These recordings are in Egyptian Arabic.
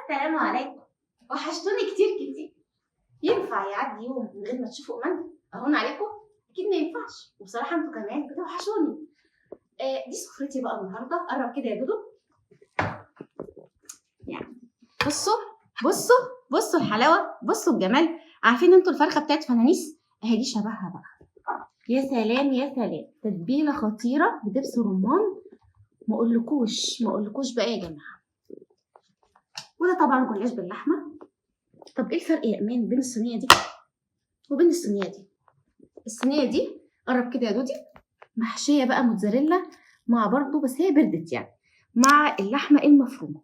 السلام عليكم. وحشتوني كتير كتير. ينفع يعدي يوم من غير ما تشوفوا ايمان؟ اهون عليكم؟ اكيد ما ينفعش. وبصراحة انتوا كمان بتوحشوني. دي سفرتي بقى النهارده. قرب كده يا دودو. يعني بصوا بصوا بصوا الحلاوة، بصوا الجمال. عارفين انتوا الفرخه بتاعت فنانيس؟ اهي دي شبهها بقى. يا سلام يا سلام، تتبيله خطيرة بدبس رمان، ما اقولكوش ما اقولكوش بقى يا جماعة. وده طبعا جلاش باللحمه. طب ايه الفرق يا امان بين الصينية دي وبين الصينية دي؟ الصينية دي قرب كده يا دودي، محشيه بقى موتزاريلا مع برضو، بس هي بردت يعني، مع اللحمة المفرومه.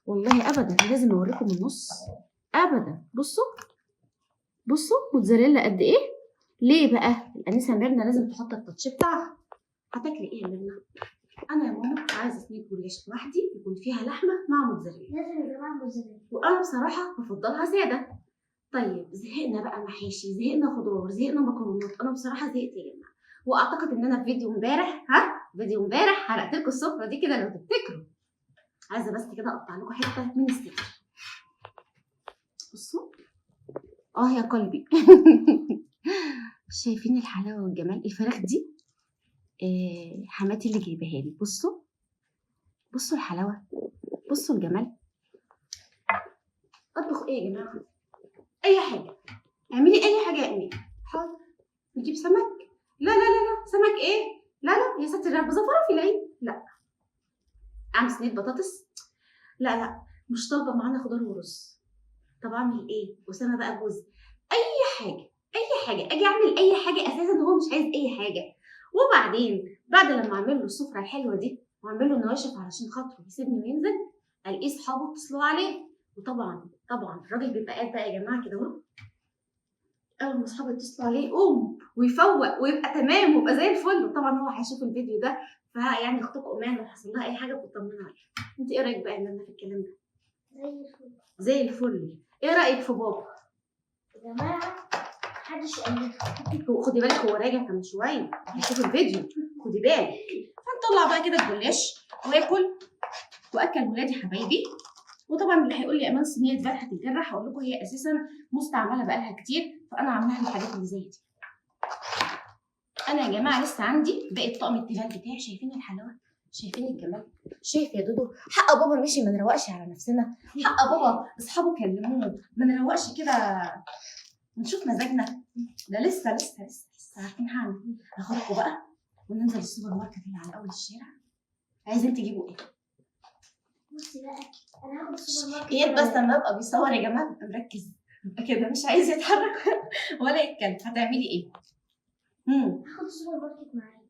والله ابدا لازم اوريكم النص ابدا. بصوا بصوا موتزاريلا قد ايه. ليه بقى؟ الانسة ميرنا لازم تحط التاتش بتاعها. هتاكلي ايه يا ميرنا؟ انا يا ماما عايزه صينية جلاش لوحدي يكون فيها لحمه مع موتزاريلا. لازم يا جماعة موتزاريلا. وانا بصراحة بفضلها ساده. طيب زهقنا بقى محاشي، زهقنا خضار، زهقنا مكرونات. انا بصراحة زهقت يا جماعة. واعتقد ان انا في فيديو امبارح، فيديو امبارح حرقت لكم السفرة دي كده لو تفتكروا. عايزه بس كده اقطع لكم حتة من السفرة. بصوا يا قلبي. شايفين الحلاوة والجمال؟ الفراخ دي حماتي اللي جايباها لي. بصوا بصوا الحلاوة، بصوا الجمال. اطبخ ايه يا جماعة؟ اي حاجة، اعملي اي حاجة يا امي. حاضر. نجيب سمك؟ لا لا لا لا، سمك ايه؟ لا لا يا ساتر يا رب، زفره في العيد؟ لا. اعمل صينية بطاطس؟ لا لا، مش طالبه معانا خضار ورز. طب اعمل ايه؟ اسامة بقى جوزي اي حاجة اي حاجة، اجي اعمل اي حاجة، اساسا هو مش عايز اي حاجة. وبعدين بعد لما اعمل له السفرة الحلوة دي واعمل له نواشف علشان خاطره يسيبني وينزل، الاقيه اصحابه اتصلوا عليه. وطبعا طبعا الراجل بيبقى قاعد بقى يا جماعة كده اهو، اول ما اصحابه يتصلوا عليه يقوم ويفوق ويبقى تمام ويبقى زي الفل. وطبعا هو هيشوف الفيديو ده، فيعني اختكم امان لو حصل لها اي حاجة بتطمنوا عليها. انت ايه رايك بقى يا ميرنا في الكلام ده؟ زي الفل. زي الفل. ايه رايك في بابا؟ يا جماعة محدش يقلده. خدي بالك هو راجع كمان شوية هيشوف الفيديو، خدي بالك. فنطلع بقى كده الجلاش واكل واكل ولادي حبايبي. وطبعا اللي هيقول لي امان صينية ذبح هتتجرح، هقول لكم هي اساسا مستعملة بقالها كتير، فانا عاملاها الحاجات اللي زي دي. انا يا جماعة لسه عندي باقي الطقم التيفال بتاعي. شايفين الحلاوة؟ شايفين الجمال؟ شايف يا دودو؟ حق بابا مشي ما نروقش على نفسنا، حق بابا اصحابه كلموه ما نروقش كده ونشوف مزاجنا. ده لسه لسه لسه لسه عارفين هعمل ايه. هاخدكم بقى وننزل السوبر ماركت اللي على اول الشارع. عايزين تجيبوا ايه؟ بصي بقى انا هاخد السوبر ماركت. اياد بس لما ابقى بيصور يا جماعة ببقى مركز، ببقى كده مش عايز يتحرك ولا يتكلم. هتعملي ايه؟ هاخد السوبر ماركت معايا،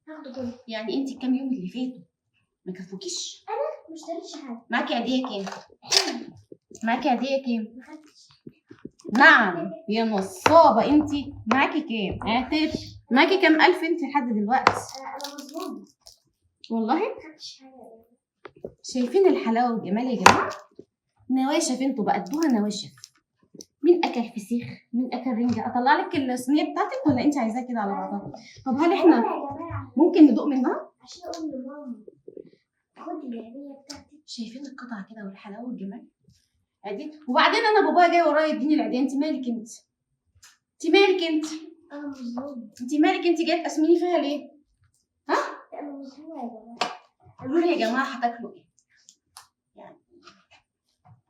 هاخده كله. يعني انت الكام يوم اللي فاتوا ما كفوكيش؟ انا ما اشتريتش حاجة. معاكي عيديه كام؟ معاكي عيديه كام؟ ما خدتش. نعم يا نصابه انت. معاكي كام؟ اعترفي. معاكي كام الف انت لحد دلوقتي؟ انا مظلومة والله ما خدتش حاجة. شايفين الحلاوة والجمال يا جماعة؟ نواشف انتوا بقى، ادوها نواشف. مين اكل فسيخ؟ مين اكل رنجه؟ اطلع لك الصينية بتاعتك ولا انت عايزاها كده على بعضها؟ طب هل احنا يا جماعة ممكن ندوق منها؟ عشان اقول لماما خدي العيديه بتاعتك. شايفين القطعة كده والحلاوه والجمال؟ ادي. وبعدين انا بابايا جاي ورايا يديني العيديه. انت مالك انت؟ انت مالك انت؟ انا مظلومة. انت مالك انت جاية تقسميني فيها ليه؟ ها؟ انا مظلومة يا جماعة. قولوا لي يا جماعة هتاكلوا ايه؟ يعني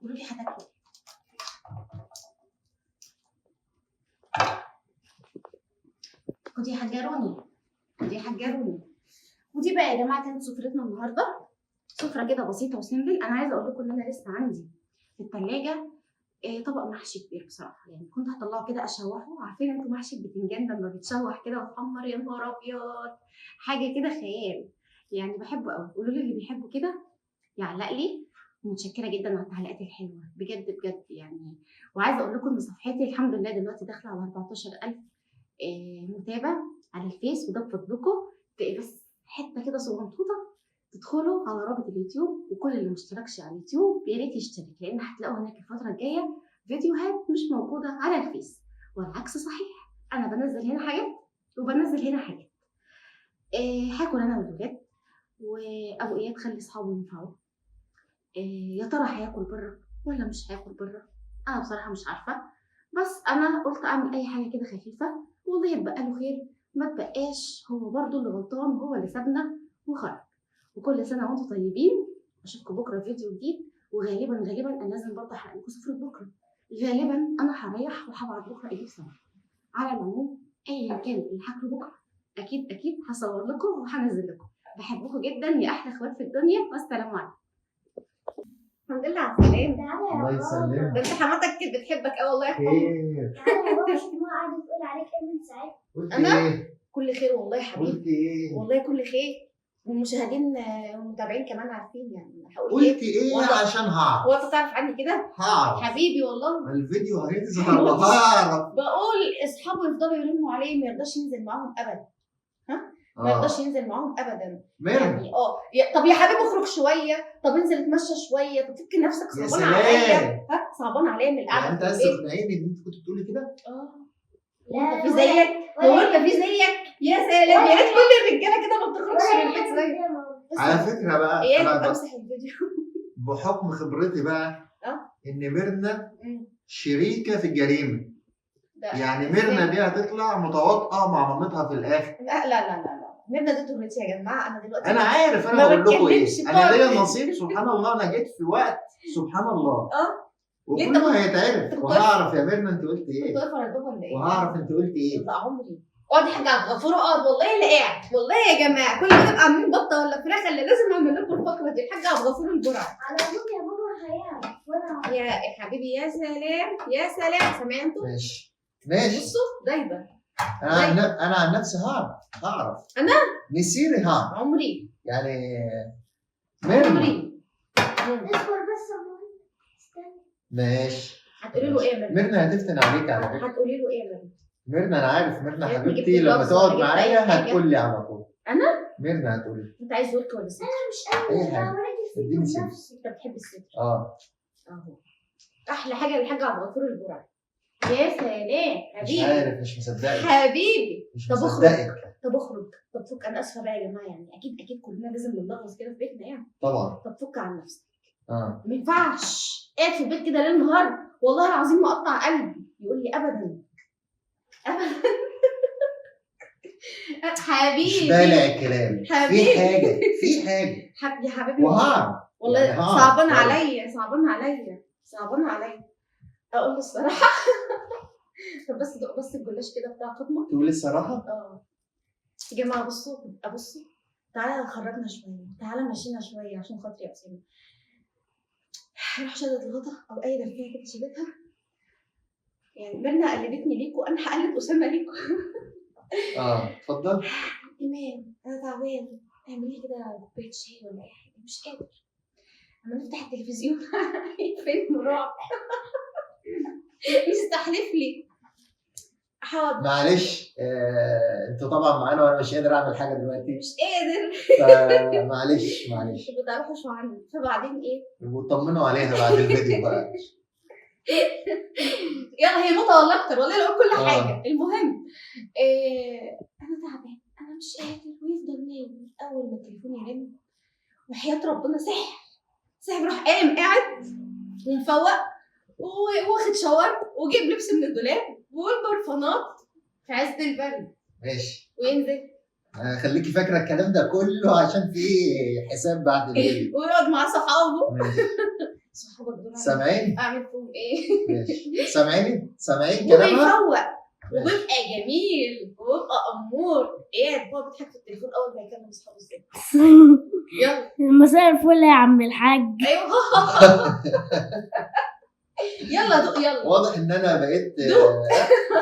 قولوا لي هتاكلوا ايه؟ خدي حجروني، خدي حجروني. ودي بقى يا جماعة كانت سفرتنا النهارده، سفره كده بسيطة وسيمبل. انا عايزه اقول لكم ان انا لسه عندي في الثلاجة طبق محشي كبير بصراحة، يعني كنت هطلعه كده اشوحه. عارفين انتوا محشي البتنجان لما بيتشوح كده وتحمر، يا نهار ابيض، حاجة كده خيال، يعني بحبه قوي. قولوا لي اللي بيحبه كده يعلق لي. ومتشكره جدا على التعليقات الحلوة بجد بجد يعني. وعايزه اقول لكم ان صفحتي الحمد لله دلوقتي داخله على 14000 متابع على الفيس، وده بفضلكم. بس حتة كده صغنطوطه تدخلوا على رابط اليوتيوب، وكل اللي مشتركش على اليوتيوب يا ريت يشترك، لان هتلاقوا هناك الفترة الجاية فيديوهات مش موجودة على الفيس، والعكس صحيح. انا بنزل هنا حاجات وبنزل هنا حاجات. هاكل انا والولاد، وابو اياد خلي اصحابه ينفعوه. يا ترى هياكل بره ولا مش هياكل بره؟ انا بصراحة مش عارفه، بس انا قلت اعمل اي حاجة كده خفيفة، والله يتبقى له خير، ما تبقاش هو برضو اللي غلطان، هو اللي سابنا وخرج. وكل سنة وانتم طيبين، اشوفكم بكره في فيديو جديد، وغالبا غالبا انا لازم برضه احرق لكم سفره بكره، غالبا انا هريح وهبعت بكره اجيب سمك. على العموم ايا كان اللي هاكله بكره اكيد اكيد هصور لكم وهنزل لكم. بحبكم جدا يا احلى اخوات في الدنيا، والسلام عليكم. الحمد لله على السلامة. تعالى يا الله بابا. يسلمك. ده انت حماتك كانت بتحبك قوي والله يحفظك. خير. تعالى يا بابا، شوف ماما قاعدة تقول عليك ايه من ساعتها. قلت أنا؟ ايه؟ كل خير والله يا حبيبي. قلت ايه؟ والله كل خير، والمشاهدين والمتابعين كمان عارفين يعني هقول ايه. قلت ايه عشان هعرف. هو انت تعرف عني كده؟ هعرف حبيبي والله. الفيديو هيظهر وهعرف. بقول اصحابه يفضلوا يرنوا عليه، ما يرضاش ينزل معاهم ابدا. ها؟ ما يرضاش ينزل معاهم ابدا. ميرنا يعني طب يا حبيبي اخرج شوية، طب انزل اتمشى شوية، طب فك نفسك، صعبان عليا. ها صعبان عليا من القعدة. يعني انت عايز تقنعيني ان انت كنت بتقولي كده؟ لا في زيك، هو انت في زيك؟ يا سلام، يا ريت كل الرجالة كده ما بتخرجش من البيت زيك. على فكرة بقى ايه انا امسح الفيديو بحكم خبرتي بقى ان ميرنا شريكه في الجريمة. يعني ميرنا دي هتطلع متواطئه مع مامتها في الاخر. لا لا لا لا، ميرنا دي تورتي يا جماعة. انا دلوقتي انا عارف انا بقول لكم ايه، انا ليا نصيب سبحان الله، انا جيت في وقت سبحان الله. وكله هيتعرف، وهعرف يا ميرنا انت قلت ايه. كنت واقفة على الباب ولا ايه؟ وهعرف انت قلت ايه. لا عمري. اقعد يا حاج عبد الغفور اقعد، والله لا قاعد. والله يا جماعة كل ما نبقى عاملين بطه ولا فراخ اللي لازم اعمل لكم الفقرة دي. الحاج عبد الغفور الجرعة. على العموم يا ماما هيعرف وانا يا حبيبي. يا سلام يا سلام، سامعين انتوا؟ ماشي ماشي. بصوا دايبه. انا عن نفسي هعرف. انا مسيري هعرف. عمري يعني ميرنا عمري. اصبر بس يا ماما استنى. ماشي. هتقولي له ايه يا ميرنا؟ ميرنا هتفتن عليك على فكرة. هتقولي له ايه يا ميرنا؟ ميرنا انا عارف ميرنا حبيبتي لما تقعد معايا هتقول لي على طول. انا؟ ميرنا هتقول لي. انت عايز ورك ولا ستر؟ انا مش قادرة. اي حاجة. اديني ستر. انت بتحب الستر؟ اه. اهو احلى حاجة للحاج عبد الغفور البرعي. يا سلام حبيبي. مش عارف، مش مصدقك حبيبي. مش طب مصدقك. طب اخرج، طب فك. انا اسفه بقى يا جماعة، يعني اكيد اكيد كلنا لازم نلغوص كده في بيتنا يعني. طبعا. طب فك عن نفسك. ما ينفعش قاعد في البيت كده ليل نهار، والله العظيم مقطع قلبي. يقول لي ابدا ابدا. حبيبي مش بالع الكلام. حبيبي في حاجة، في حاجة يا حبيبي. وهعرف والله يعني صعبان عليا، صعبان عليا، صعبان عليا. اقول له الصراحة. طب بس دوق بس الجلاش كده بتاع فاطمة. تقولي الصراحة؟ يا جماعة بصوا بصوا، تعالى خرجنا شوية، تعالى مشينا شوية عشان خاطري يا اسامة. روح شدت الغطا او اي دفايه كده شدتها. يعني ميرنا قلدتني ليكوا، انا هقلد اسامة ليكوا. اتفضل. ايمان انا تعبان، اعملي لي كده كوباية شاي ولا اي حاجة، مش قادر. اما نفتح التلفزيون فيلم رعب. مستحلف لي. حاضر معلش. انتوا طبعا معانا وانا مش قادر اعمل حاجة دلوقتي، مش قادر. فمعلش معلش. انتوا بتعرفوا عني. فبعدين ايه؟ وطمنوا عليها بعد الفيديو بقى. يلا هي نقطة ولا اكتر، والله لو كل حاجة. المهم انا تعبان، انا مش قادر. ويفضل نايم. اول ما التليفون يرن وحياه ربنا سحر سحر، راح قايم قاعد ومفوق واخد شاور وجيب لبس من الدولاب والبرفانات في عز البرد. ماشي. وينزل. خليكي فاكره الكلام ده كله عشان في حساب بعد الفيديو. ويقعد مع صحابه. صحابك دول سامعين؟ اعمل فيهم ايه؟ ماشي. سامعين؟ سامعين كلامها؟ وبيفوق وبيبقى جميل وبيبقى امور. ايه هو بيضحك في التليفون اول ما يكلم اصحابه ازاي؟ يلا مساء الفل يا عم الحاج. ايوه. يلا دوق يلا. واضح ان انا بقيت دوق.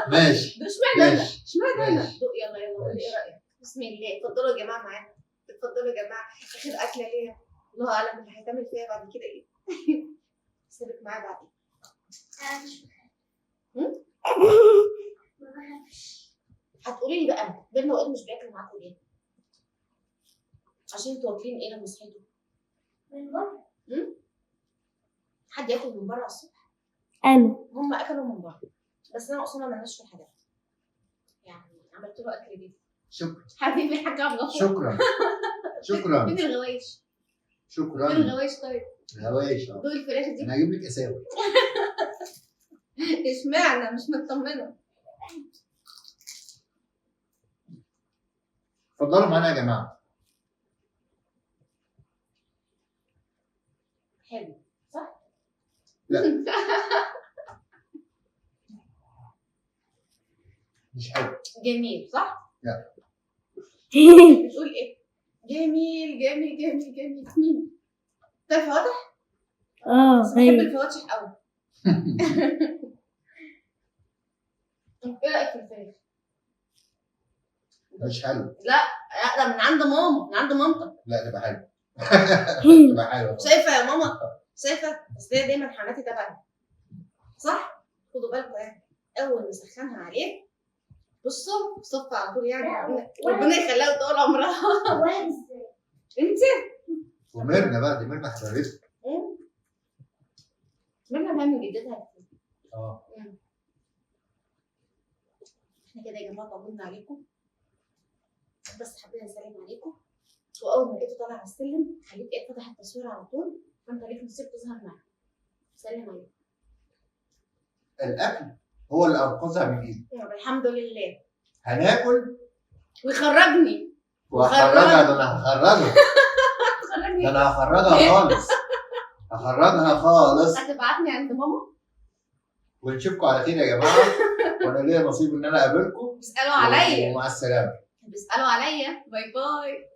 ماشي. دوق. اشمعنى انا؟ اشمعنى انا؟ دوق يلا يلا. قول ايه رايك؟ بسم الله. اتفضلوا يا جماعة معانا، اتفضلوا يا جماعة. اخر اكله ليا، الله اعلم اللي هيتعمل فيها بعد كده ايه. سيبك معايا بعدين. انا مش بخاف. هتقولي لي بقى بينا وقت مش بياكلوا معاكم ليه؟ عشان انتوا واكلين ايه لما صحيتوا؟ من بره. حد ياكل من بره الصبح؟ انا. هم اكلوا من بره، بس انا اصلا مالناش في الحاجات دي. يعني عملت له اكل بيتي. شكرا حبيبي الحاج عبد الغفور. شكرا شكرا. فين الغوايش؟ شكرا. فين الغوايش طيب؟ هوايش. دوق الفراخ دي. انا هجيب لك اساور. اشمعنى؟ مش مطمنه. اتفضلوا معانا يا جماعة. حلو صح؟ لا مش حلو. جميل صح؟ لا. بتقول ايه؟ جميل جميل جميل جميل. مين؟ ده فواضح؟ اه بس بحب الفواكه قوي. ايه رايك في الفراخ؟ مش حلو. لا لا، ده من عند ماما، من عند مامتك. لا تبقى حلو. تبقى حلوة. شايفه يا ماما؟ شايفه؟ بس هي دايما حماتي تبعي صح؟ خدوا بالكم يعني، اول ما اسخنها عليه بصوا صف على طول يعني، ربنا يخليها طول عمرها. انت وميرنا بقى، دي ميرنا حبيبتي. ميرنا بقى من جدتها كتير. احنا كده يا جماعة طولنا عليكم، بس حبينا نسلم عليكم. واول ما لقيته طالع على السلم خليت ايه فتح التصوير على طول، فانت ليك نصيب تظهر معايا. سلم عليكم. الاكل هو اللي انقذها من ايدي. الحمد لله. هناكل ويخرجني وهخرجها. ده انا هخرجها. ده انا هخرجها خالص. هخرجها خالص. هتبعتني عند ماما. ونشوفكم على خير يا جماعة. وانا ليا نصيب ان انا اقابلكم. بيسالوا عليا. ومع السلامة. بيسالوا عليا. bye bye.